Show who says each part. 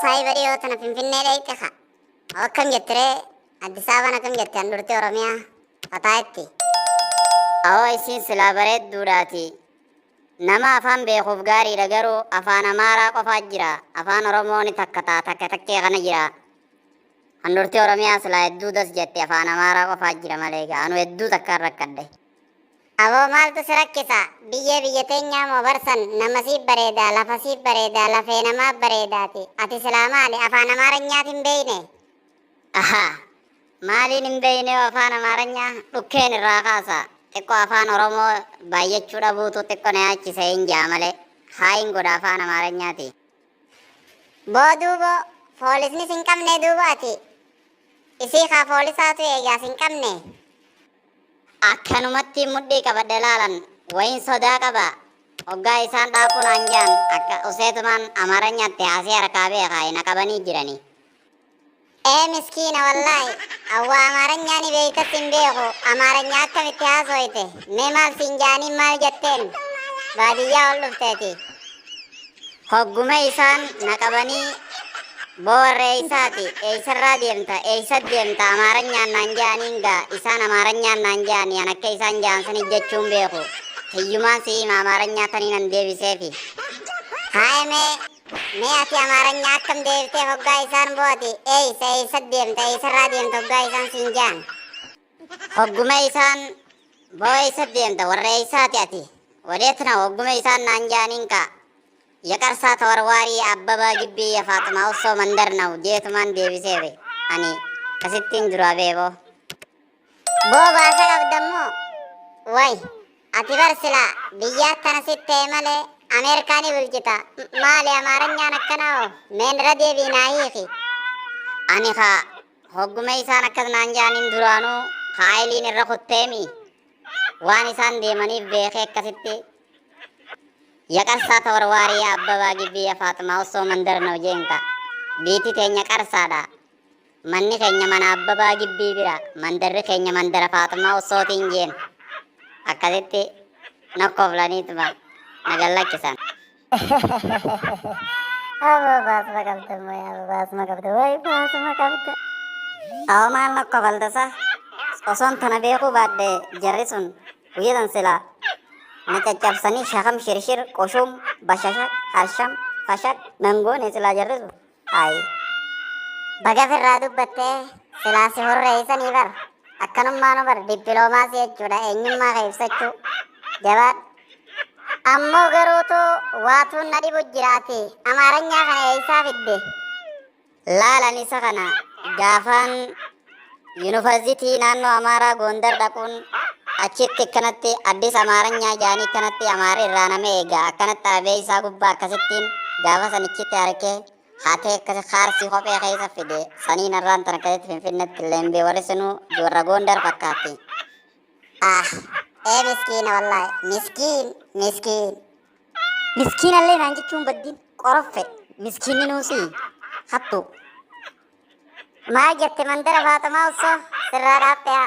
Speaker 1: Saahiba dhiyoo tana Finfinnee dhayxe ka. Akkam jettiree Addis Ababaan akkam jette handhuurti Oromiyaa fataa itti.
Speaker 2: Awoo isiin silaa bareedduudhaati. Nama afaan beekuuf gaariidha garuu afaan Amaaraa qofaa jira. Afaan Oromoo ni takkataa takka takkee kana jira. Handhuurti Oromiyaa silaa hedduu das jette afaan Amaaraa qofaa jira malee egaa anu hedduu takkaan rakkadhe.
Speaker 1: Aboo maaltu si rakkisa biyyee biyya teenyaa moo barsan nama siif bareedaa lafa siif bareedaa lafee namaaf bareedaati ati silaa maali afaan amaaranyaatin hin beeyne.
Speaker 2: Ahaa maaliin hin beeynee afaan Amaaranyaa dhukkeen irraa kaasa xiqqoo afaan Oromoo baay'achuu dhabuutu xiqqo na yaachise hin jaa malee haayin godha afaan Amaaranyaati.
Speaker 1: Boo duubo foolisni sin qabnee duuba ati isii kaa foolisaatu eegaa sin qabne.
Speaker 2: Akkanumatti mudhii qabadhe laalan wayin sodaa qaba. Hoggaa isaan dhaaquu naan jaan akka useetumaan Amaaranyaatti haasee harkaa beekaa na qabanii jirani.
Speaker 1: Ee miskiina wallaahi awwa amaaranyaa ni beeytas hin beeku amaaranyaa akkamitti haasooyte mee maal siin jaaniin maal jetteen baadiyyaa ol dhufteeti.
Speaker 2: Hogguma isaan na qabanii boo warra eeysaati eeysarraa deemta eeysa deemta Amaaranyaan naan ja'aniin gaa isaan Amaaranyaan naan ja'anii an akka isaan ja'an sanit jechuun beeku hiyyumaan si hima Amaaranyaa taniin an deebiseefi.
Speaker 1: Haaya mee mee ati Amaaranyaa akkam deebifteef hoggaa isaan boo ati eeysa eeysa deemta eeysarraa deemta hoggaa isaan siin ja'an.
Speaker 2: Hogguma isaan boo eeysa deemta warra eeysaati ati wadeet na hogguma isaan naan ja'aniin kaa የቀርሳ ተወርዋሪ አበባ ግቢ የፋጥማ ውሶ መንደር ነው jeetumaan deebiseefi ani akkasittiin duraa beeboo.
Speaker 1: Boo baasa qabdammoo way ati bar silaa biyyaa tana sitti ta'e malee Ameerikaa ni bulchita maali amaaranyaan akkanaa hoo meen irra deebii naa hiiki.
Speaker 2: Ani kaa hogguma isaan akkas naan ja'aniin duraanuu kaayiliin irra kutteemi waan isaan deemaniif beekee akkasitti የቀርሳ ተወርዋሪ አበባ ግቢ የፋጥማ ውሶ መንደር ነው jeenka biiti teenya qarsaadha manni keenya mana Abbabaa Gibbii bira mandarri keenya mandara Faaxumaa Ussootiin jeen akkasitti nokkooflaniituma na gallakkisan.
Speaker 1: Aboo baasuma qabda moo yaa baasuma qabda way baasuma qabda.
Speaker 2: Awoo maal nokkofaltasa osoon tana beekuu baadhe jarri sun guyyaa silaa na caccabsanii shakam shirshir qoshum bashashak harsham fashak nan goone silaa jarri sun ayi.
Speaker 1: Baga firraa dubbattee silaa si hurreessanii bar akkanummaanu bar dippiloomaasii jechuudha eenyummaa kee ibsachuu jabaadhu. Ammoo garuutu waatuun na dhibu jiraati amaaranyaa kana eeysaa fidde.
Speaker 2: Laalan isa kana gaafaan yuunivarsiitii naannoo Amaaraa Gondar dhaquun achitti akkanatti addis Amaaranyaa jaanii akkanatti Amaara irraa nama eega akkanatti abee isaa gubbaa akkasittiin gaafa sanichitti harkee haatee akkasi kaarsii kophee keessa fide saniin irraan tan akkasitti Finfinneetti illee warri sunuu warra Gondar fakkaatti.
Speaker 1: Ah ee miskiina wallaahi miskiin miskiin.
Speaker 2: Miskiinallee naan jechuun baddiin qoroffe miskiinni nuusii hattu.
Speaker 1: Maal jette mandara Faaxumaa Ussoo sirraa dhaabbee.